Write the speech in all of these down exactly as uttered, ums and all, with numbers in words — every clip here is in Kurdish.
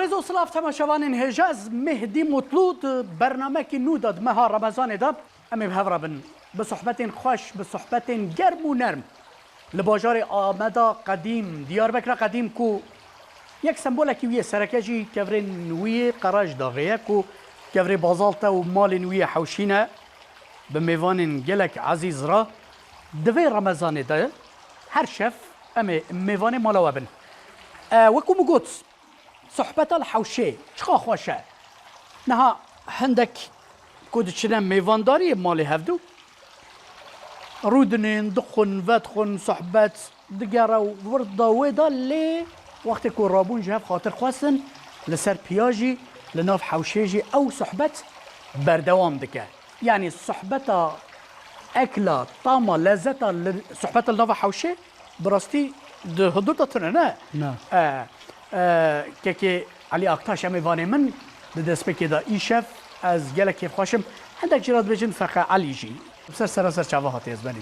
Rêz û silav temaşevanên hêja, ez Mehdî Mutlu di bernamekî nû de di meha Remezanê de em ê bi hev re bin. Bi sohbetên xweş, bi sohbetên germ û nerm li bajarê Ameda Qedîm, Diyarbekira Qedîm ku yek sembolekî wî yê sereke jî kevirên wî yê Qerajdaxê ye ku kevirê bazalt e û malên wî yê hewşîn e. Bi mêvanên gelek ezîz re di vê Remezanê de her şev em ê mêvanê mala we bin. E, wekû min got, sohbeta li hewşê çiqa xweş e. Niha hindek ku diçine mêvandariyê malê hevdû, rûdinên, dixwin, vedixwin, sohbet digere û wir da wê de lê wextê ku rabûn ji hev xatir xwestin, li ser piya jî, li nav hewşê jî ew sohbet berdewam dike. Yanî sohbeta ekla, tama, lezeta li sohbeta li nava hewşê bi rastî di hundir de tune ne. Na. E, e, kekê Elî Aktaş em ê vanê min di destpêkê de îşev ez gelek kêfxweş im. Hindek jî re dibêjin Feqe Elî jî. Ser sera ser çava hatiye ez benî.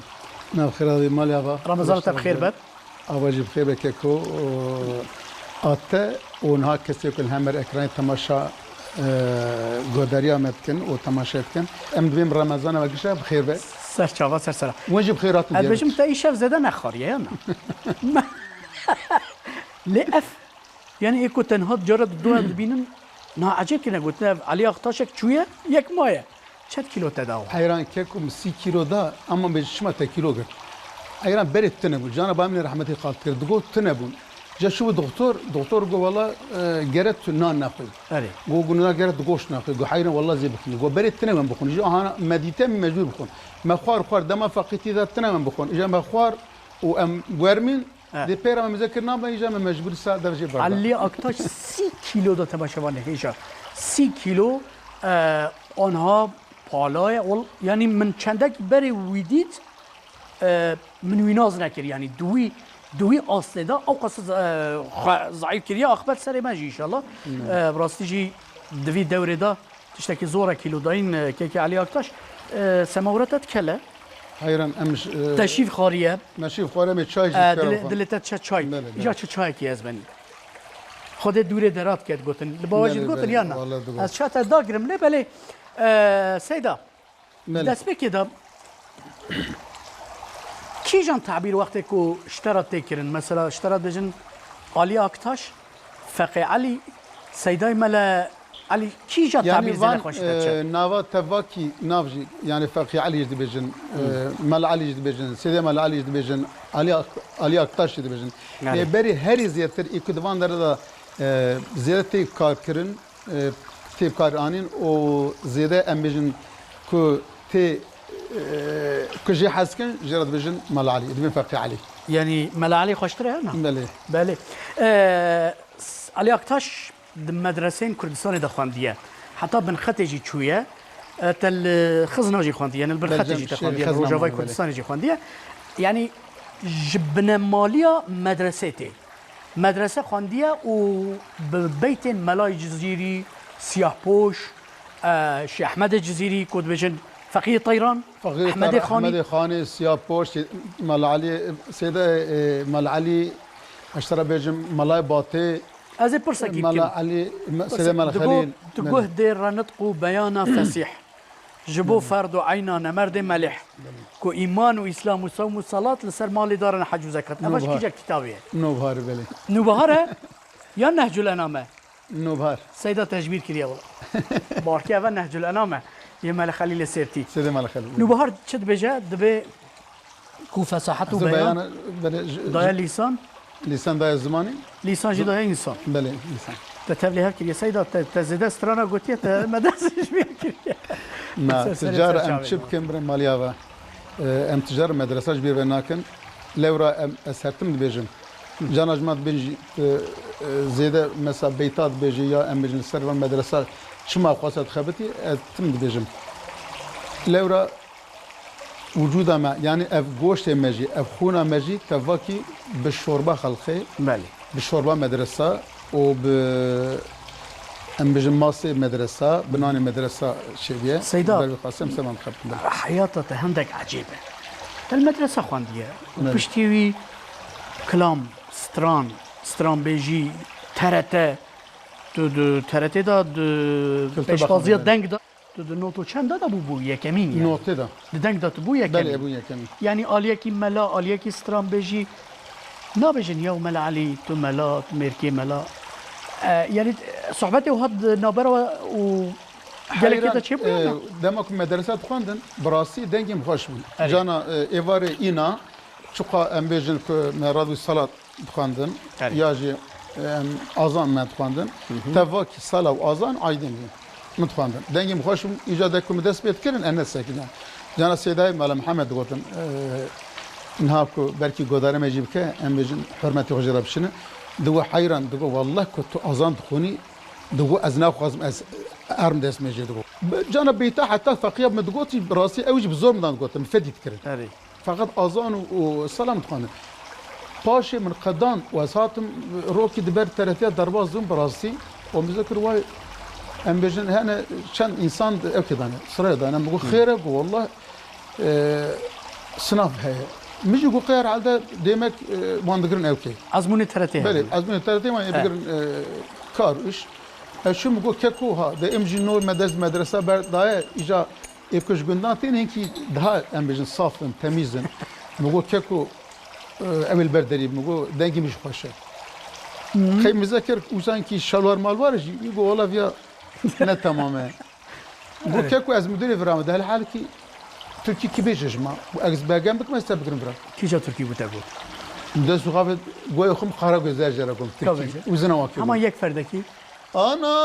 Nav xêra dê malê ava. Ramazan te bi xêr be. Ava jî bi xêr be keko. A te û niha kesê ku li hemer ekranê temaşa, e, godariya me dikin û temaşe dikin. Em dibêm Ramazana we gişa bi xêr be. Ser çava, ser sera. Win jî bi xêr hatin. Ez dibêjim te îşev zêde nexwariye ya na? Lê ev, yanî ê ku tenha cara di doya dibînin, niha ecêb kirine gotin ev Elî Aktaşek çûye, yek maye. Çend kîlo te da? Heyran keko min sî kîlo da, ama bêjî çima te kîlo girt. Heyran berê tune bû. Cana ba min rehmetî qal kir. Digot tune bûn. Ca çû bû doktor, doktor got wala, e, gere tu nan nexwî. Erê. Got, got na gere tu goşt nexwî. Got heyran wala zê bixwî. Got berê tune bûn bixwîn. Ji ana medîte min mecbûr bixwîn. Me xwar xwar dema feqîtî de tune bûn bixwîn. Îja me xwar û em wermîn. He. Dê pê re me meze kir, nabe, îja me mecbûrî sa dev jê berda. Elî Aktaş sî kîlo da temaşevanê hêja. Sî kîlo, e, anha pala ye. Wal-, yanî min çendek berê wî dît, e, min wî nas nekir. Yanî di wî, di wî astê de ew qas, e, xwe zeîf kiriye, axibet serê me jî înşallah. Hmm. E, bi rastî jî di vî dewrê de tiştekî zor e kîlodayîn, e, kekê Elî Aktaş, e, semawre te dikele. Heyran em ji, e, Te şîv xwariye. Me şîv xwariye, me çay jî E, dikare dilê, xwe. Dilê te çe çay. Bele, bele. Îja çi çayekî ez benî. Xwedê dûrê derat ket gotin. Li bawa jî Bele, digotin bele. Ya na? Wala digot. Ez çay te dagirim lê belê, e, Seyda. Bele. Destpêkê de kîjan tabîr wextê ku ji te re tê kirin? Mesela ji te re dibêjin Alî Aktaş, Feqê Elî, Seydayê Mele Elî, kîja tabîr zêde xweş te çi? Yanî van, e, nava tevakî nav jî, yanî Feqê Elî jî dibêjin, e, Hmm. Mele Elî jî dibêjin, Seydê Mele Elî jî dibêjin, Alî Ak-, Alî Aktaş jî dibêjin. Yanî. Lê berî herî zêdetir ê ku di van dere de, e, zêde tê kar kirin, e, tê kar anîn û zêde em bêjin ku tê, e, ku jê hez kin, jê re dibêjin Mele Elî, dibên Feqê Elî. Yanî Mele Elî xweştir e, na? Belê. Belê. E, s-, Alî Aktaş di medreseyên Kurdistanê de xwendiye. Heta bin xetê jî çûye. E, te li Xizna jî xwendiye, yanî li bin Belê, xetê jî te şêrî xwendiye, li Xizna Rojavayê bû, belê. Kurdistanê jî xwendiye. Yanî ji binemaliya medresê tê. Medrese xwendiye û bi beytên Melayê Cizîrî, Siyahpoş, e, Şêh Ehmedê Cizîrî, ku dibêjin Feqiyê Teyran, Feqiyê Ehmedê Teyran, Xanî. Ehmedê Xanî, Siyahpoş, Mela Elî, Seyde, e, Mela Elî, ez te re bêjim, Melayê Batê, Ez ê pirsekî bikim. Mela Elî, me-, Seyde Mela Xelîl. Digot, tu guh dê renitq û beyana fesîh. Ji bo ferd û eyna nemerdê melih. Ku îman û îslam û sewm û salat li ser malê darin hec û zekat. Ev Nûbihar. Ji kîja kitabê ye? Nûbihar, belê. Nûbihar e? Ya Nehcul Enam e? Nûbihar. Seyda te ji bîr kiriye wala. Barkê ev e Nehcul Enam e. Yê Mele Xelîlê Sêrtî. Seyda Mele Xelîl. Nûbihar çi dibêje? Dibê ku fesahet û Ez û beyan, beyan, belê, ji, daye ji, lîsan. Lîsan daye zimanê. Lîsan jî daye însan. Belê, însan. Te tevlê hev kiriye. Seyda, te, te zêde strana gotiye, te me dest ji bîr kiriye. Na, Ser serê ticar ser em çavê çi me. Bikin, bire maliya ve? E, em ticar medresa ji bîr ve nakin. Lewra em, ez her tim dibêjim. Cana ji me dibên jî, e, e, zêde mesela beyta dibêjî ya em bêjin li ser van medresa çima xwasa dixebitî, ez tim dibêjim. Lewra Wicûda me, yanî ev goştê me jî, ev xûna me jî tevakî bi şorba xelqê, Belê. Bi şorba medresa û bi, em bijin masê medresa, bi nanê medresa çêbiye. Seyda, Ber bi xasem sevan xebtin. Heyata te hindek ecêb e. Te li medresa xwendiye. Belê. Piştî wî kilam, stran, stranbêjî, T R T, Tu di T R T de di Kültür pêşwaziya Bakanlığı. Deng de, tu di noto çend de bû, bû yekemîn yani? Notê de. Di deng de tu bû yekemîn. Belê, bû yekemîn. Yani aliyekî mela, aliyekî stranbêjî nabêjin ya Mela Elî, tu mela, tu mêrkê mela. E, yani sohbetê wiha di navbera û gelekê de çêbû ya e, na? Dema ku medrese dixwendin, bi rastî dengê min xweş bûn. Erê. Cana, e, êvarê îna, çiqa em bêjin ku me radû salat dixwendin, Erê. Ya jî, em, azan me dixwendin. Hı hı. Tevakî sala û azan aydin bûn. Min dixwendin. Dengê min xweş bûn, îca de ku min dest pê dikirin, ez nesekiniyan. Cana Seydayê Mela Mihemed digotin, e, niha ku belkî godarê me jî bike, em bêjin hurmetê xwe jê re bişînin. Digo heyran, digo, wallah ku tu azan dixwînî, digo ez naxwazim ez erm dest me jê digo. Bi-, cana beyta heta feqiya min digotî, bi rastî ew jî bi zor min dan digotin, min fedî dikirin. Erê. Feqet azan û, û selam dixwendin. Paşê min qedan û ez hatim rokî di ber T R T ya derbas bûm bi rastî. Û min zikir way, em bêjin hene çend însan di ewkê dane, sirayê dane. Min got, Hı. Xêr e? Got, wallah, e, sinav heye. Min jî got, qey herhalde demek, e, wan digirin ewkê. Ezmûnê T R T Belê, hene. Ezmûnê T R T wan ê He. Digirin, e, kar û iş. Ez çûm, min got, keko ha, de em jî nor me dest medresa berdaye, îca Ê ku ji gundan tên hinkî daha, em bêjin, saf in, temîz in. Min got, keko, e, ew ê li ber derî, min got, dengê min jî xweş e. Qey min zikir, û sankî şalwar malwar jî, min got, wala viya ne temam e. Min got, Evet. Keko, ez müdürê vira me, de her halkî Tirkî kî bêje ji ma. Ez belgem bikim, ez te bigirim vira. Kîja Tirkî bû te got? Min dest û xavê goyê xwe min Karagöz jê re got, Tirkî. Ka bêje. Û zina wa kê Hema got. Yek ferdekî. Ana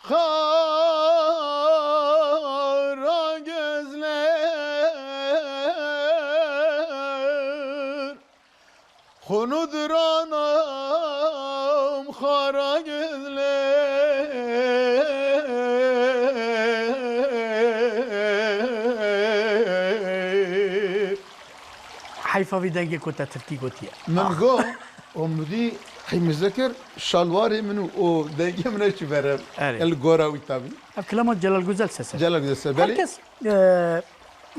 kara gözler. Xunudran am xara gözler. Heyfa vî dengê ku te tirkî gotiye. Min Ah. go, o mudî qîmize kir, şalwarê min û o dengê min ew çi berem. Erê. El gora wî tabî. Ev kilama Celal Güzel ses e. Celal Güzel ses. Belê. Herkes, e,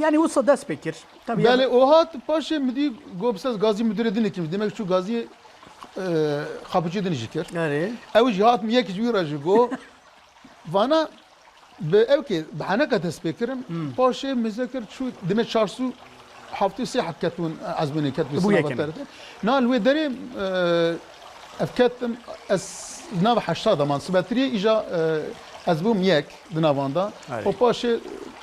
yani wisa dest pê kir. Tabii Belê, yani. O hat paşê min dî got, "Bi ses gazî müdürê din kim." Demek çû gazî, e, xapûçî din jî kir. Erê. Ew jî hat min yek ji wî re jî got, vana bi ew kê, bi heneka dest pê kirin. Hmm. Paşê min zikir çû dime çar sed û heftê û sê heb ketibûn, ezmûnê ketibûn Bû sınava yekemîn. T R T. Na li wê derê, e, ev ketim, ez nav heşta de man sibetiriyê, îja, e, ez bûm yek di navan de. Erê. Û paşê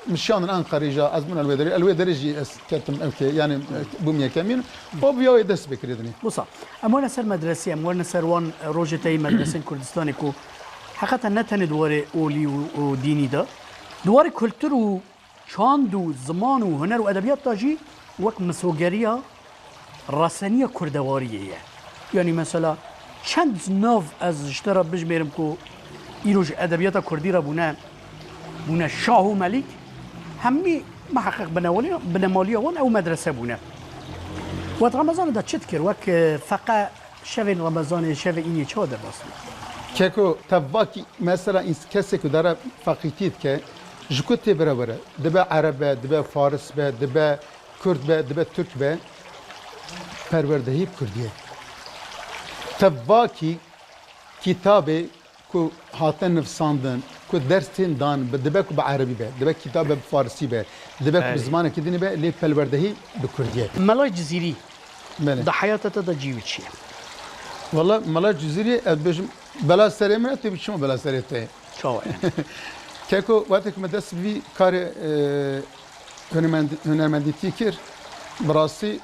min şiyandin Enqerê, îja ez bûm el wê derê. El wê derê jî ez ketim ev kê, yani, e, bûm yekemîn. O biya wê dest pê kirê dinê. Wisa, em werne ser medresê, em werne ser wan, e, rojê te yê medresên Kurdistanê ku heqeten ne tenê di warê olî û, û dînî de, di warê kultur û çand û ziman û huner û edebiyat de jî wek misogeriya reseniya kurdewariyê ye. Yanî mesela çend nav ez ji te re bijmêrim ku îro ji edebiyata kurdî re bûne, bûne şah û melîk, hemî miheqeq binemaliya, binemaliya wan ew medrese bûne. Wet Remezanê de çi dikir? Wek, e, feqe şevên Remezanê, şevê înê çawa derbas dike? Keko, te vakî mesela ins-, kesê ku dere feqîtî dike, ji ku tê bire were? Dibe ereb be, dibe faris be, dibe kurd be, dibe tirk be, perwerdehî bi kurdî ye. Te vakî kitabê ku hate nivsandin, ku ders tên dan, bi, dibe ku bi erebî be, dibe kitabe bi farisî be, dibe ku bi Erê. Zimanekî dinî be, lê pelwerdehî bi kurdî ye. Mela Cizîrî, Belê. Di heyata te de cî wî çi ye? Wala Mela Cizîrî, ez bêjim, bela serê min e, tê bi çima bela serê te ye? Çawa ye? Keko, wextê ku me dest bi vî karê, e, hunermend-, hunermendîtî kir, bi rastî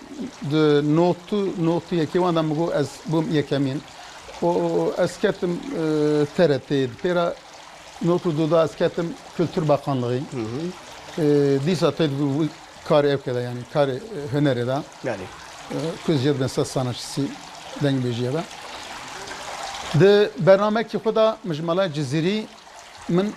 di notû, notû yekê wan de min got ez bûm yekemîn. Û ez ketim, e, T R T, di pêra notû du de ez ketim Kültür Bakanlığı. Hı hı. E, dîsa tê di karê ev kê de, yani karê, e, hunerê de. Yani. E, ku ez jê dibim sanatçisi, dengbêjiyê de. Di bernamekî xwe de min ji Mela Cizîrî min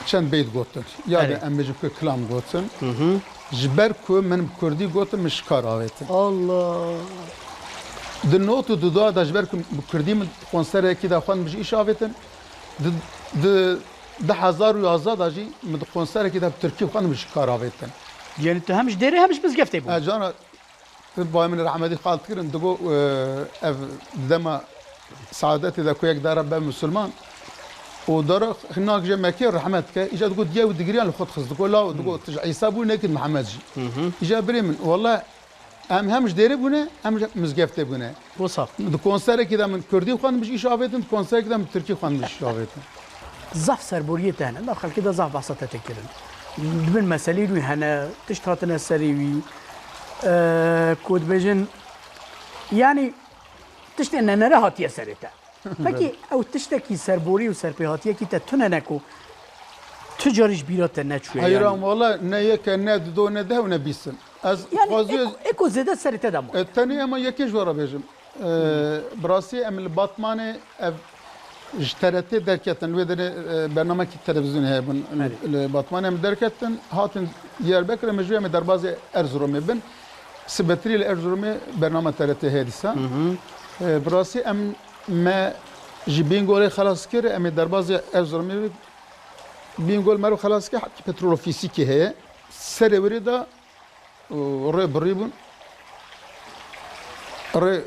çend beyt gotin. Ya de Erê. Em bêjin ku kilam gotin. Hı hı. Ji ber ku min bi kurdî gotin, min ji kar avêtin. Allah! Di not û di dua de ji ber ku bi kurdî min konserekî de xwend, min ji îş avêtin. Di, di Di hezar û yazdeh de jî min di konserekî de bi tirkî xwend, min ji kar avêtin. Yanî tu hem ji dêrê hem ji mizgeftê bû. E, cana, tu bayê min rehmetî qal dikirin, digo, e, ev dema Saadetê de ku yek dara be misilman û dara hinak je Mekê rehmet ke, îca digo diye û digiriyan li xwe dixist, digo law, digo tu ji Îsa bû nekit Mihemed jî. Îca birê min, wele Em hem ji dêrê bûne, hem ji mizgeftê bûne. Wisa. Di konserekî de min kurdî xwendibû ji îş avêtin, di konserekî de min tirkî xwendibû ji îş avêtin. Zaf serboriyê te hene, nav xelkê de zaf behsa te tê kirin. Di bin meselê wî hene, tişt hatine serê wî, e, ku dibêjin, yanî tiştê nenere hatiye serê te. Pekî ew tiştekî serborî û serpêhatiyekî te tune ne ku tu carî ji bîra te neçûye, Heyran yanî? Wala ne yek e, ne dido, ne deh û ne bîst in. Ez Yani xwazî eko, eko zêde serê te de ma. E, tenê ema yekê ji we re bêjim. E, bi rastî em li Batmanê ev ji T R T derketin. Li wê derê, e, bernamekî televîzyonê heye bûn. Erê. Li Batmanê em derketin. Hatin Diyarbekirê, em ji wê em ê derbazê Erzurumê bin. Sibetirî li Erzurumê bernama T R T heye dîsa. Hı hı. E, bi rastî em me ji Bîngolê xelas kir, em ê derbazê Erzurumê bin. Bîngol mero xelas kir, heqî petrol ofîsîkê heye. Serê wirê de û rê birî bûn. Rê,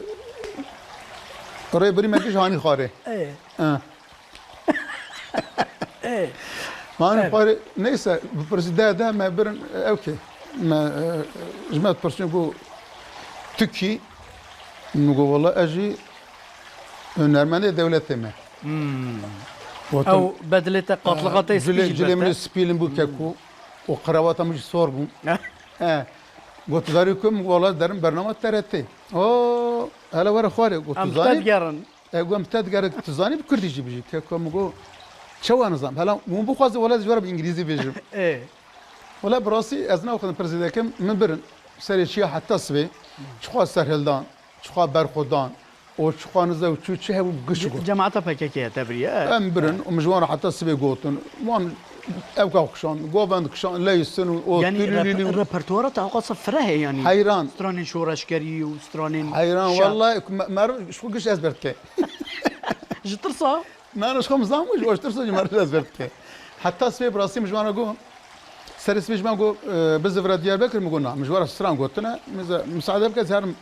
rê birî me giş hanî xwarê. Ê. Ha. Ê. Hanî Evet. xwarê, neyse, bipirsî de, de me birin, ew kê. Me, e, ji me pirsîn ku tu kî, min got, "Wala ez jî hunermendê dewletê me." Hmm. Gotin, Ew bedilê te, qatlixa te e, spî cilê, jî cilê min berte. Spî lin bû keko û qerawata min jî sor bû. He. Got, "Tu zarî ku?" Min got, "Wala derim bernama T R T." O, hele were xwarê. Got, "Tu Em te zanî?" digerin. E, got, "Em te digerin, tu zanî bi kurdî jî bijî." Keko min got, "Çawa nizam? Hela min bixwaze wala ji we re bi îngilîzî bêjim." Ê. Wala bi rastî ez naxwazim pirsî dekim, min birin. Serê çiya heta sibê, çiqas serhildan, çiqas berxwedan, û çiqas nize û çû çi hebû giş got. Cemaeta P K K ye, tebriye, e. Em birin û min ji wan re heta sibê gotin. Wan ew ka kişand, govend kişand, leyistin û o Yani tülülülü. Rep-, repertuara te awqasa fireh e yani. Heyran. Stranên şoreşgerî û stranên Heyran, şer. Wallahî, me-, mer-, ji xwe giş ez berdikey. Ji tirsa? Na, na, ji xwe min zan bû, ji xwe ji tirsa ji mer ez berdikey. Heta sibê bi rastî min ji wan re got, serê sibê ji wan got, e, bizivire Diyarbekir, min got, na, min ji wan re stran gotine, min ze-, misaade bike, ez herim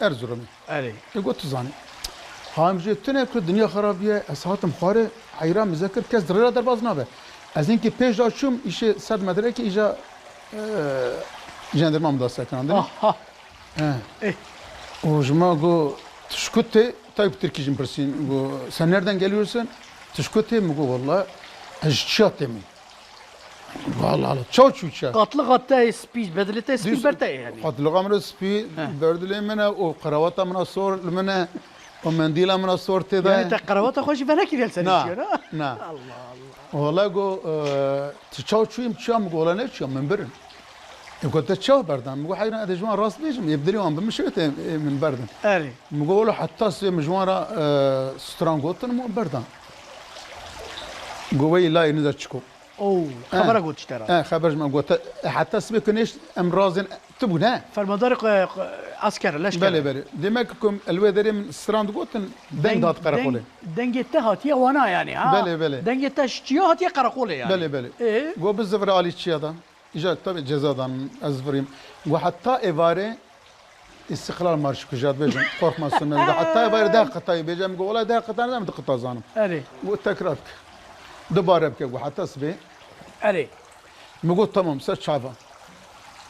Erzurumê. Erê. Ê got, tu zanî. Ham jê tune ku dinya xerabiye, ez hatim xwarê, heyran min zekir, kes di rê re derbaz nabe. Ez hinkî pêş de çûm, îşê sed metrekî îja, e, jandarma min da sekinandin. Aha. He. Eh. O ji ma got, tu ji ku tê, tay bi tirkî jî min pirsîn, got, "Sen nereden geliyorsun?" Tu ji ku tê? Min got, "Walla ez ji Çiya tê." Min Wala, wala, çaw çû çe. Qatlixa te spî, bedilê te spî Dîs-, ber te yani. Qatlixa min spî He. berdilê min e, û qerawata min sor li min e, û mendîla min sor tê de. Yani te qerawata xwe jî venekiriye li serê Na, çiya, na? na. Allah Allah. Wala go, e, tu çaw çûyî? Min çiya, min go, wala ne çiya, min birin. E, go, te çaw berdan? Min go, heyran, ez ji wan rast bêjim, ê bi dilê wan bi min şewitê, ê, min berdin. Erê. Min go, wala heta sê min ji wan re, e, stran gotin, min berdan. Go, weyî layê niza çiko. Oh, He. xebera got ji te re. He, xeber ji me got. Heta sibê ku nêşt em razên tu bû, ne? Fermandarê xwe, xwe, esker, leşker. Belê, belê. Demek ku em li wê derê min stran digotin, deng Deng-, hat qereqolê. deng-, dengê te hatiye wana yani, ha? Belê, belê. Dengê te ji çiya hatiye qereqolê yani. Belê, belê. Ê? Go bizivire alî çiya da. Îca tabii ceza dan, ez virîm. Go heta êvarê Îstiqlal Marşı ku jî dibêjin, qorxma sünne. Heta êvarê deh qitayî bêje, min got, "Wela deh qita ne, min du qita zanim." Erê. Got, "Tekrar bike. Dubare bike." Got, "Heta sibê." Erê. Min got, "Tamam, ser çava."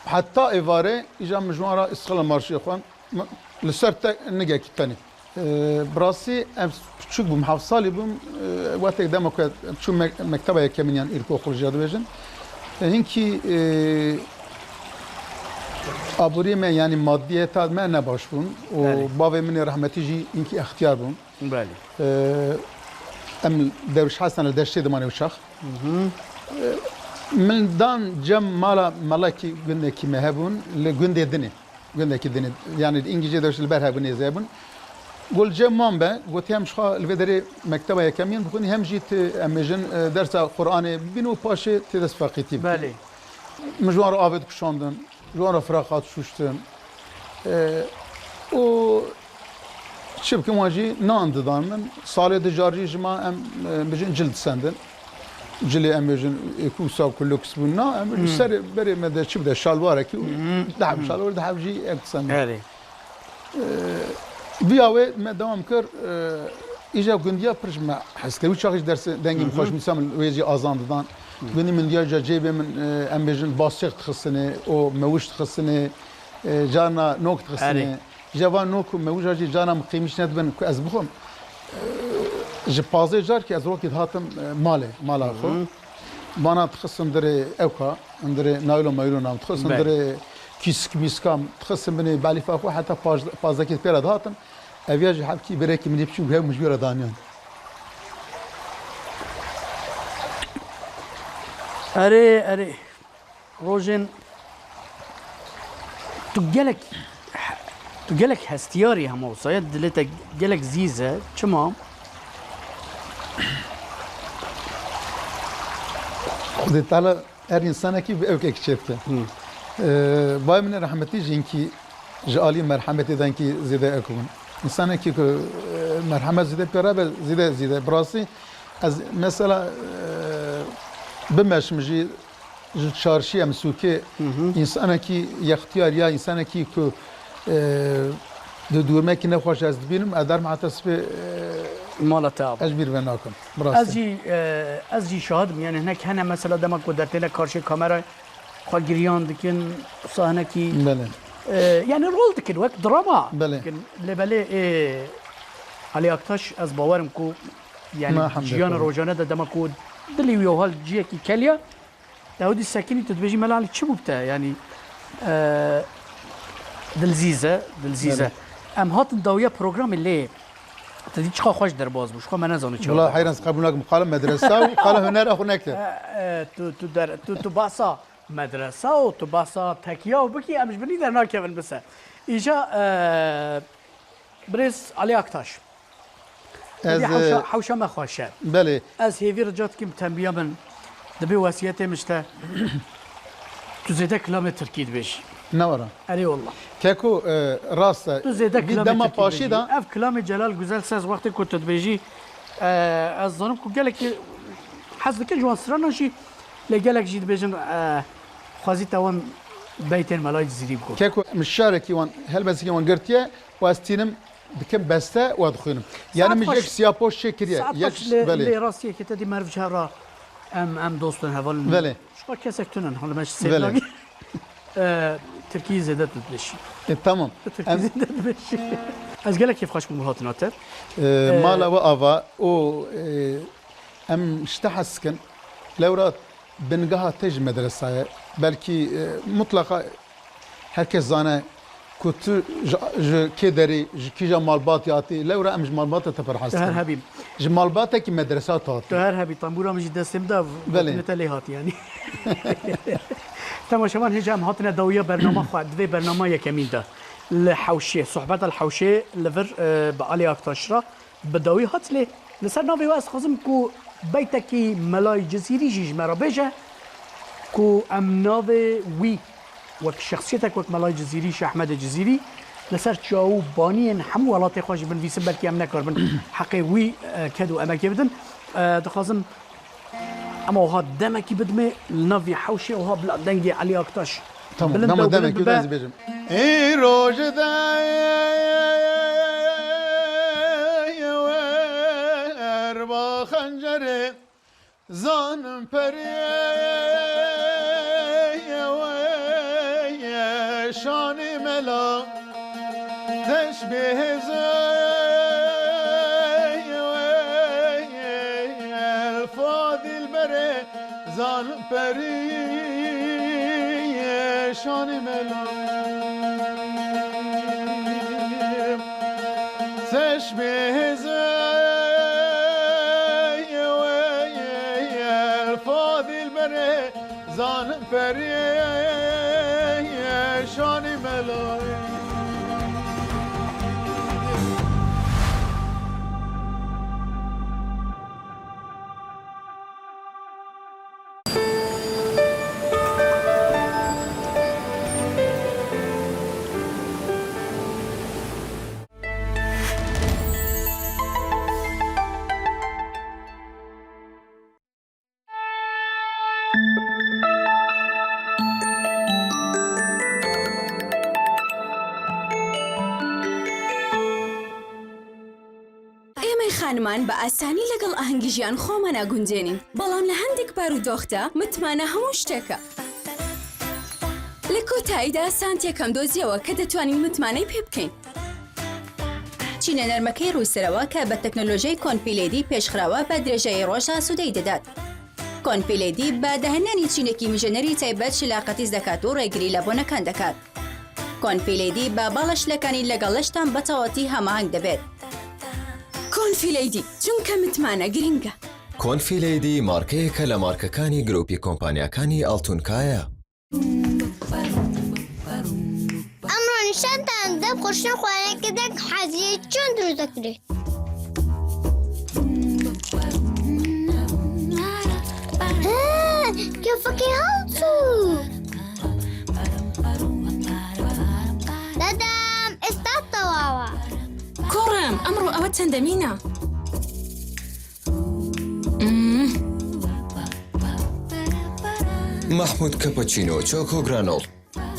Heta êvarê, îca min ji wan re Îstiqlal Marşiyê xwend. Min li ser te nigekî tenê. Ee, bi rastî ez piçûk bûm, heft salî bûm. Ee, wextek dema ku çûm me-, mekteba yekemîn yan îlkokul jî dibêjin. Ee, hinkî, ee, aboriyê me, yanî madiyeta me ne baş bûn. Û Belê. bavê min ê rehmetî jî hinkî extiyar bûn. Belê. Ee, em Derwiş Hesen li Deştê dimanê û çax. Hı hı. Ee, min dan cem mala melekî gundekî me hebûn li gundê dinê. Gundekî dinê. Yanî îngîcê Derwiş li ber hebûn, nêzî hebûn. Gul cem man be, gotî hem ji xwe li vê derê mekteba yekemîn bixwînî, hem jî ti em bêjin, e, dersa Qur'anê bibîn û paşê tê dest feqîtî bikî. Belê. Min ji wan re avê dikişandin. Ji wan re firaqat şûştin. E, û çi bikim, wan jî nan didan min. Salê dicar jî ji ma em, e, bijin cil disendin. cilê em bêjin, ê ku wisa ku lûks bûn, na, em bêjin serê berê me de çi bide, şalwarekî û deheb şalwar, deheb jî ev qisa me. Erê. Viya wê me dewam kir, e, îja gundiya pir ji me hez kir. Wî çaxî ji dersê dengê min xweş, mîsal min wê jî azan didan. Gundî min diya ca cêbê min, e, em bêjin, basêx dixistinê, û mewij dixistinê, e, carna nok dixistinê. Erê. Ji van nok û mewija jî carna min qîmîş nedibin ku ez bixwim. E, ji pazdeh car ki ez rokî dihatim, e, malê, mala xwe. Bana dixistin dirê ewka, dirê naylon maylona, dixistin dirê kîsk mîska, dixistin binê belîfa xwe, heta paj-, pazdekê pê re dihatim. Ev ya jî hevkî birekî min ê biçûk hev min ji wî re daniyan. Erê, erê. Rojên tu gelek, tu gelek hestiyar î hema wisa ye, dilê te gelek zîz e. Çima? Xwedê Teala her însanekî bi ewkek çêbike. Ee, bayê min ê rehmetî jî hinkî ji alî merhemetê de hinkî zêde ewk bûn. Însanekî ku, e, merhemet zêde pê re be, zêde, zêde. Bi rastî ez mesela, e, bimeşim jî, ji çarşî em sûkê însanekî yextiyar ya însanekî ku, e, di dûrmekî nexweş ez dibînim, ez derm heta sibê, e, mala te ava. Ez ji bîr ve nakim. Bi rastî. Ez jî, e, ez jî şahid im. Yani hinek hene mesela dema ku dertêne karşê kamera xwe giriyan dikin, sahnekî, Belê. e, yani rol dikin, wek drama Belê. dikin. Lê belê, e, Ali Aktaş, ez bawerim ku yani ciyana rojane de dema ku dilî wî hal ciyekî keliya, Dawidî sekinî tu dibêjî, Mela Elî çi bû bi te? Yanî, e, dilzîz e, dilzîz e. Belê. Em hatin dawiya programê lê. Tu dî çiqa xweş derbas bû, ji xwe me nezanî çi Wala heyran, ez qebûl nakim. Qala medresa û qala hunera xwe neke. E, e, tu, tu der, tu, tu basa medresa û tu basa tekiya û bikî, em ji binî dernakevin bise. Îja, e, birêz Ali Aktaş. Ez, Hewşa, e, hewşa me xweş e. Belê. Ez hêvî rica dikim, tembiya min dibê wesiyetê min ji te. Tu zêde kilamê tirkî dibêjî. Ne were. Erê wallah. Keko, e, rast e. Tu zêde kilamê dema tirkî paşî dibêjî. Da. Ev kilamê Celal Güzel Ses wextê ku tu dibêjî, e, ez zanim ku gelekî hez dikin ji wan strana jî, lê gelek jî dibêjin, e, xwezî te wan beytên Melayê Cizîrî bikû. Keko, min şarekî wan, helbestekî wan girtiye û ez tînim dikim beste û dixwînim. Yani min jek siyapoş çê kiriye. Saet yek, xweş lê, belê. Lê rastiyekê te dî meriv ji hev re em, em dost in, heval in. Belê. Ji xwe kesek tune ne, hala me ji sêv Belê. Nagî. E, Tirkî zêde tu dibêjî. E, tamam. Tu Tirkî Em zêde dibêjî. Ez gelek kêfxweş bûm hatina te. E, E, mala we ava û, e, em ji te hez dikin. Lewra bingeha te ji medresa ye. Belkî, e, mutlaqa her kes zane ku tu ji, ji kê derê, ji kîja malbatê hatî. Lewra em ji malbata te pir hez dikin. Her hebî. Ji malbatekî medresa te hatî. Tu her hebî. Tembûra min jî destê min de Belê. Gotinê te lê hatî yanî. Temaşevan, hêja em hatine dawiya bernama xwe, di vê bernama yekemîn de. Li Hewşê, sohbeta li Hewşê li vir, e, bi Alî Aktaş re. Bi dawî hat lê li ser navê we ez dixwazim ku beytekî Melayê Cizîrî jî ji me re bêje ku em navê wî wek şexsiyetek wek Melayê Cizîrî, Şêx Ehmedê Cizîrî li ser çaw û baniyên hemû welatê xwe jî binivîsin, belkî em nekaribin heqê wî, e, ked û emekê bidin. E, dixwazim Ema wiha demekî bidimê li nav vî hewşê, wiha bila dengê Elî Aktaş Tamam, bilind dema be û bilind demekî bibe. Ez bêjim. Îro ji dê wer ba xencerê zanim perê wê şanê mela. Teşbîh zey wê el fadil berê zan perî şanê mela. Teşbîh zey wê el fadil berê Zalim perê şanî melayê. ئەنمان بە ئاسانی لەگەڵ ئاهەنگی ژیان خۆمانا گونجێنین، بەڵام لە هەندێک بارودۆخدا متمانە هەموو شتێکە. لە کۆتاییدا سانتێکم دۆزیەوە کە دەتوانین متمانەی پێ بکەین. چینە نەرمەکەی ڕووسەرەوە کە بە تەکنۆلۆژیای کۆنفیلێدی پێشخراوە بە درێژایی ڕۆژ ئاسوودەی دەدات. کۆنفیلێدی بە داهێنانی چینێکی مژێنەری تایبەت شلاقەتیز دەکات و ڕێگری لە بۆنەکان دەکات. کۆنفیلێدی بە باڵە شلەکانی لەگەڵ لەشتان بە تەواوەتی هەماهەنگ دەبێت. کۆنفیلێدی، چونکە متمانە گرنگە. کۆنفیلێدی مارکەیەکە لە مارکەکانی گروپی کۆمپانیاکانی ئاڵتونکایە. ئەمڕۆ نیشانتان دەم خۆشترین خوارێکە دەک حەزیە چۆن دروست دەکرێت. ها، کێفەکەی هەڵچوو. دەدام، ئێستا تەواوە. کوڕم، ئەمڕۆ ئەوە چەندەمینە؟ مم. مەحموود کەپەچینۆ چۆکۆ گرانۆڵ.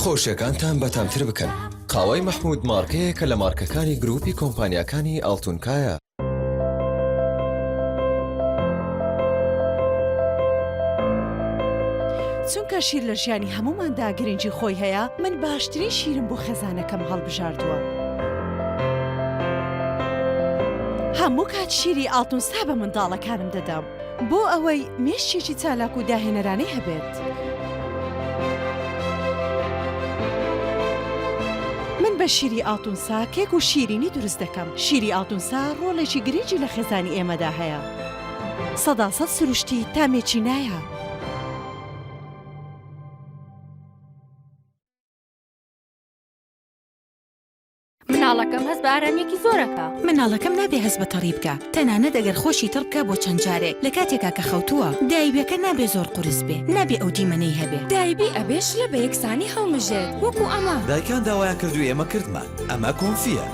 خۆشیەکانتان بەتامتر بکەن. قاوەی مەحموود مارکەیەکە لە مارکەکانی گروپی کۆمپانیاکانی ئاڵتونکایە. چونکە شیر لە ژیانی هەموماندا گرنگی خۆی هەیە، من باشترین شیرم بۆ خێزانەکەم هەڵبژاردووە. هەموو کات شیری ئاڵتونسا بە منداڵەکانم دەدەم، بۆ ئەوەی مێشکێکی چالاک و داهێنەرانەی هەبێت. من بە شیری ئاڵتونسا کێک و شیرینی دروست دەکەم. شیری ئاڵتونسا ڕۆڵێکی گرنگی لە خێزانی ئێمەدا هەیە. سەدا سەد سروشتی، تامێکی نایاب. مناڵەکەم هەست بە ئارامیەکی زۆرەکە. مناڵەکەم نابێ هەست بە تەڕی بکا، تەنانەت ئەگەر خۆشی تڕ بکا بۆ چەند جارێک لە کاتێکا کە خەوتووە. دایبیەکە نابێ زۆر قورس بێ، نابێ ئەو دیمەنەی هەبێ. دایبی ئەبێ شلە بە یەکسانی هەڵمژێت، وەکو ئەمە. دایکان داوایان کردو ئێمە کردمان. ئەمە کۆنفیە.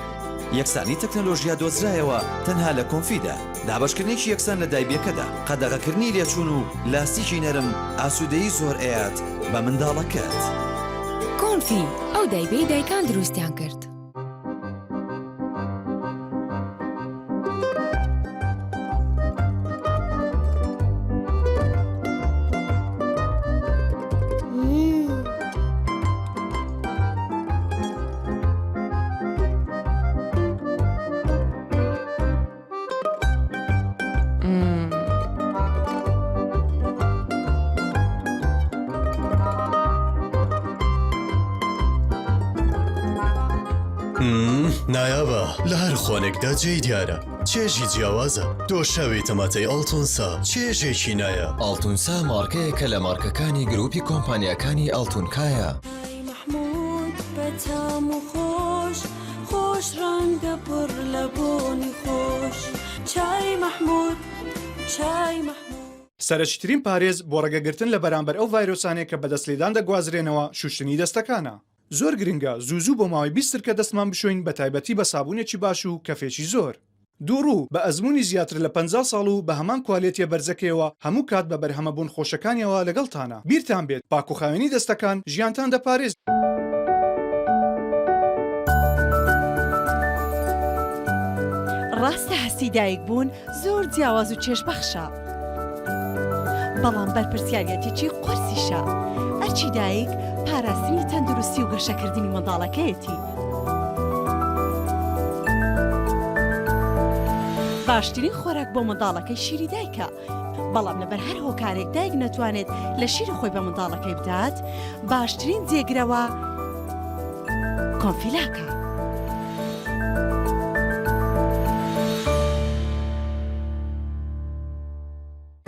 یەکسانی تەکنەلۆژیا دۆزرایەوە تەنها لە کۆنفیدا. دابەشکردنێکی یەکسان لە دایبیەکەدا، قەدەغەکردنی لێچوون و لاستیکی نەرم، ئاسوودەیی زۆر ئەیات بە منداڵەکەت. کۆنفی، ئەو دایبەی دایکان دروستیان کرد. مم، نایابە. لە هەر خوانێکدا جێی دیارە. چێژی جیاوازە. دۆشاوی تەماتەی ئاڵتونسا. چێژێکی نایاب. ئاڵتونسا مارکەیەکە لە مارکەکانی گروپی کۆمپانیاکانی ئاڵتونکایە. چای مەحموود بە تام و خۆش، خۆش ڕەنگە پڕ لە بۆنی خۆش. چای مەحموود، چای مەحموود. سەرەکیترین پارێز بۆ ڕێگەگرتن لە بەرامبەر ئەو ڤایرۆسانەی کە بە دەستلێدان دەگوازرێنەوە، شوشتنی دەستەکانە. زۆر گرنگە زوو زوو بۆ ماوەی بیست چرکە دەستمان بشۆین، بە تایبەتی بە سابوونێکی باش و کەفێکی زۆر. دووڕوو بە ئەزموونی زیاتر لە پەنجا ساڵ و بە هەمان کوالێتیە بەرزەکەیەوە هەموو کات بە بەرهەمە بوون خۆشەکانیەوە لەگەڵتانە. بیرتان بێت، پاک و خاوێنی دەستەکان ژیانتان دەپارێزێت. ڕاستە هەستی دایک بوون زۆر جیاواز و چێژبەخشە، بەڵام بەرپرسیارەتێکی قورسیشە. ئەرکی دایک پاراستنی تەندروستی و گەشەکردنی منداڵەکەیەتی. باشترین خۆراک بۆ منداڵەکەی شیری دایکە، بەڵام لەبەر هەر هۆکارێک دایک نەتوانێت لە شیری خۆی بە منداڵەکەی بدات، باشترین جێگرەوە کۆنفیلاکە.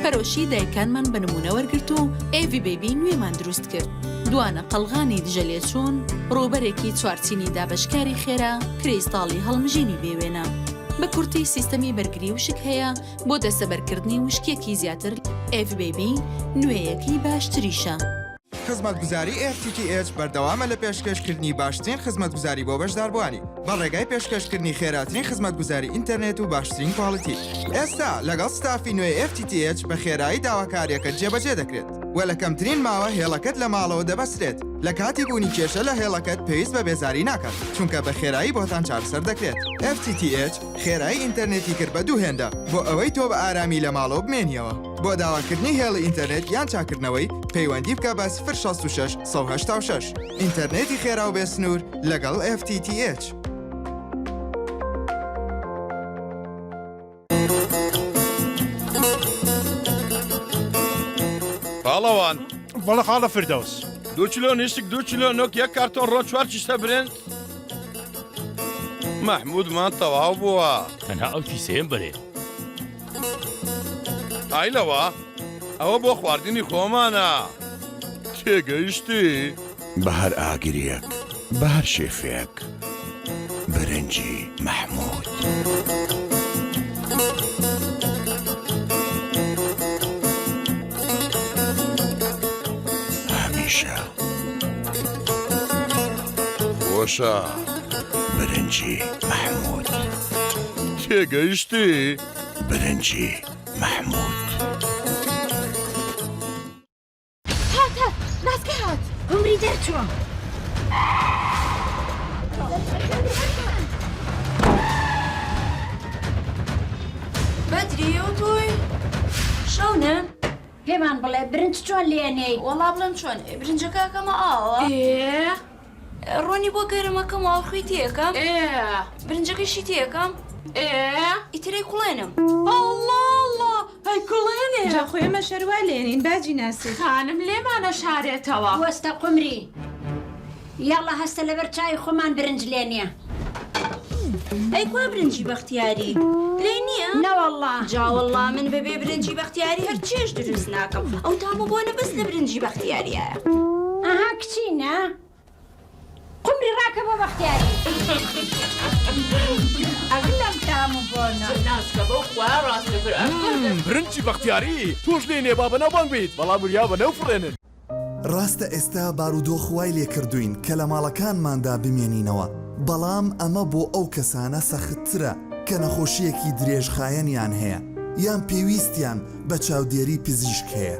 پەرۆشی دایکانمان بە نمونە وەرگرت و ئێڤی بەیبی نوێمان دروست کرد. دوانە قەڵغانی دژە لێچوون، ڕووبەرێکی چوارچینی دابەشکاری خێرا، کریستاڵی هەڵمژینی بێوێنە. بە کورتی سیستەمی بەرگری وشک هەیە بۆ دەستەبەرکردنی وشکیەکی زیاتر. ئێڤی بەیبی نوێیەکەی باشتریشە. خزمەتگوزاری ئێف تی تی ئێچ بەردەوامە لە پێشکەشکردنی باشترین خزمەتگوزاری بۆ بەشداربووانی، بە ڕێگای پێشکەشکردنی خێراترین خزمەتگوزاری ئینتەرنێت و باشترین quality. ئێستا لەگەڵ ستافی نوێی ئێف تی تی ئێچ بە خێرایی داواکاریەکەت جێبەجێ دەکرێت و لە کەمترین ماوە هێڵەکەت لە ماڵەوە دەبەسترێت. لە کاتی بوونی کێشە لە هێڵەکەت پێویست بە بێزاری ناکات، چونکە بە خێرایی بۆتان چارەسەر دەکرێت. ئێف تی تی ئێچ خێرایی ئینتەرنێتی کرد بە دوو هێندە بۆ ئەوەی تۆ بە ئارامی لە ماڵەوە بمێنیەوە. بۆ داواکردنی هێڵی ئینتەرنێت یان چاکردنەوەی، پەیوەندی بکە بە سفر شەست و شەش، سەد و هەشتا و شەش. ئینتەرنێتی خێرا و بێ سنوور لەگەڵ ئێف تی تی ئێچ. پاڵەوان. بەڵێ خاڵە فردەوس. دوو کیلۆ نیشک، دوو کیلۆ نۆک، یەک کارتۆن ڕۆ، چوار کیسە برنج. مەحموودمان تەواو بووە. تەنها ئەو کیسەیەم بەرێ. ئایلەوە، ئەوە بۆ خواردنی خۆمانە. تێگەیشتی؟ بە هەر ئاگریەک، بە هەر شێفەیەک. برنجی مەحموود. هەمیشە. خۆشە. برنجی مەحموود. تێگەیشتی؟ برنجی مەحموود. هات، هات! ناسکە هات! عمری دەرچووە! بەدری و تۆی شەونە؟ پێمان بڵێ، برنج چۆن لێنێی؟ وەڵا بڵێم چۆن، برنجەکە ئەکەمە ئاوە. ئێ! ڕۆنی بۆ گەرمەکەم و ئاوخوی تێکەم. ئێ! برنجەکەشی تێکەم. ئێ! ئیترەی کوڵێنم. ئەڵڵا، ئەڵڵا! هەی کوڵێنێ! جا خۆ ئێمە شەروا لێنین، باجی ناسێت. خانم لێمانە شارێتەوە. وەستە قمری. یاڵا هەستە لەبەر چای خۆمان برنج لێنێ. ئەی کوا برنجی بەختیاری؟ لێ نییە؟ نەوەڵڵا. جا وەڵڵا من بەبێ برنجی بەختیاری هەر چێش دروست ناکەم. ئەو تام و بۆنە بەس لە برنجی بەختیاریایە. ئەها کچینە. قمری ڕاکە بۆ بەختیاری. ئەگلەم تام و بۆنە. ناسکە بەو خوا ڕاستە بر ئەم. برنجی بەختیاری، تۆش لێ نێ با بەناوبانگ بیت، بەڵام وریا بە نەو فڕێنن. ڕاستە ئێستا بارودۆخ وای لێ کردوین کە لە ماڵەکانماندا بمێنینەوە، بەڵام ئەمە بۆ ئەو کەسانە سەختترە کە نەخۆشیەکی درێژخایەنیان هەیە یان پێویستیان بە چاودێری پزیشک هەیە.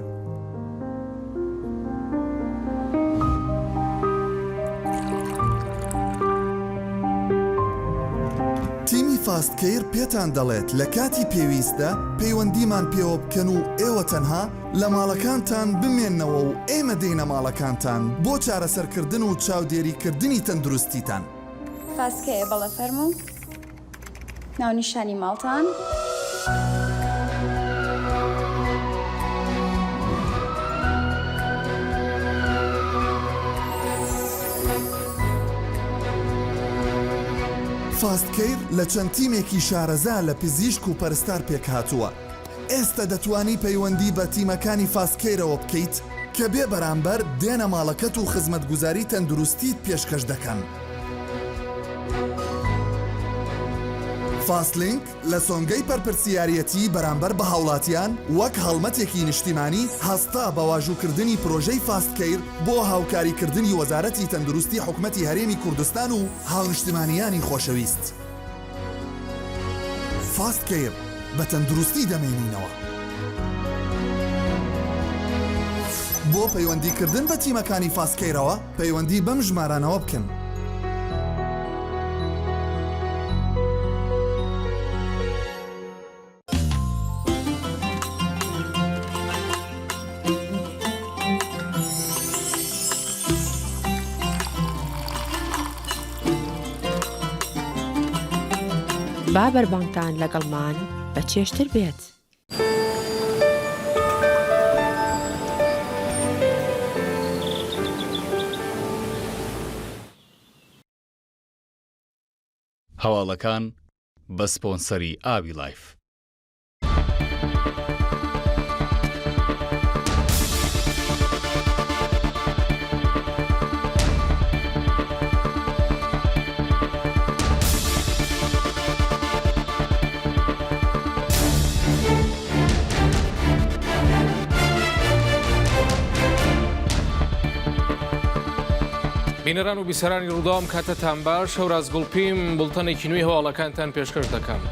تیمی فاست کەیر پێتان دەڵێت لە کاتی پێویستدا پەیوەندیمان پێوە بکەن و ئێوە تەنها لە ماڵەکانتان بمێننەوە و ئێمە دێینە ماڵەکانتان بۆ چارەسەرکردن و چاودێریکردنی تەندروستیتان. فاست کەیر، بەڵێ فەرموو. ناونیشانی ماڵتان. فاست کەیر لە چەند تیمێکی شارەزا لە پزیشک و پەرستار پێکهاتووە. ئێستا دەتوانی پەیوەندی بە تیمەکانی فاست کەیرەوە بکەیت کە بێ بەرامبەر دێنە ماڵەکەت و خزمەتگوزاری تەندروستیت پێشکەش دەکەن. فاست لینک لە سۆنگەی پەرپرسیارەتی بەرامبەر بە هاوڵاتیان وەک هەڵمەتێکی نیشتیمانی هەستا بە واژووکردنی پرۆژەی فاست کەیر بۆ هاوکاریکردنی وەزارەتی تەندروستی حکومەتی هەرێمی کوردستان و هاونیشتیمانیانی خۆشەویست. فاست کەیر، بە تەندروستی دەمێنینەوە. بۆ پەیوەندیکردن بە تیمەکانی فاست کەیرەوە، پەیوەندی بەم ژمارانەوە بکەن. با بەربانگتان لەگەڵمان بە چێژتر بێت. هەواڵەکان بە سپۆنسەری ئاوی لایف. بینەران و بیسەرانی ڕووداوم کاتتان باش، هەوراز گوڵپیم، بوڵتەنێکی نوێی هەواڵەکانتان پێشکەش دەکەم.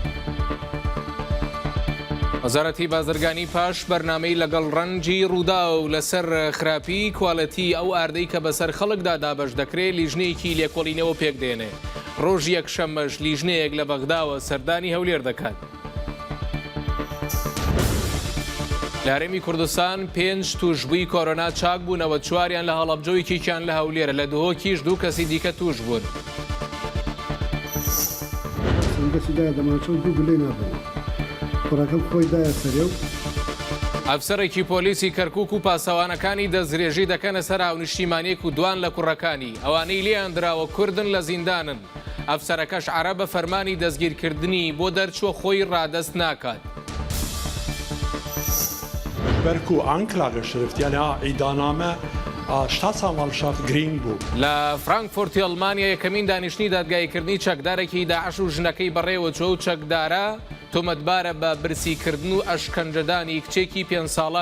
وەزارەتی بازرگانی پاش بەرنامەی لەگەڵ ڕەنجی ڕووداو لەسەر خراپی کوالێتی ئەو ئاردەی کە بەسەر خەڵکدا دابەش دەکرێت، لیژنەیەکی لێکۆڵینەوە پێک دێنێ. ڕۆژی یەکشەممەش لیژنەیەک لە بەغداوە سەردانی هەولێر دەکات. لە هەرێمی کوردستان پێنج توشبووی کۆرۆنا چاک بوونەوە، چواریان لە هەڵەبجە و یەکێکیان لە هەولێرە. لە دهۆکیش دوو کەسی دیکە توش بوون. سنگەسی دایە دەمانچە و دوو گولەی نابێت. کوڕەکەم خۆی دایە سەرێ و ئەفسەرێکی پۆلیسی کەرکووک و پاسەوانەکانی دەستدرێژی دەکەنە سەر هاونیشتیمانیەک و دوان لە کوڕەکانی ئەوانەی لێیان دراوە کوردن لە زیندانن. ئەفسەرەکەش عەرەبە فەرمانی دەستگیرکردنی بۆ دەرچووە، خۆی ڕادەست ناکات. Ber ku anklage şirift, yani ha îdaname, a ştasa malşart girîng bû. لە فرانکفورتی ئەڵمانیا یەکەمین دانیشتنی دادگاییکردنی چەکدارێکی داعش و ژنەکەی بەڕێوە چوە و چەکدارە تۆمەتبارە بە برسیکردن و ئەشکەنجەدانی کچێکی پێنج ساڵان.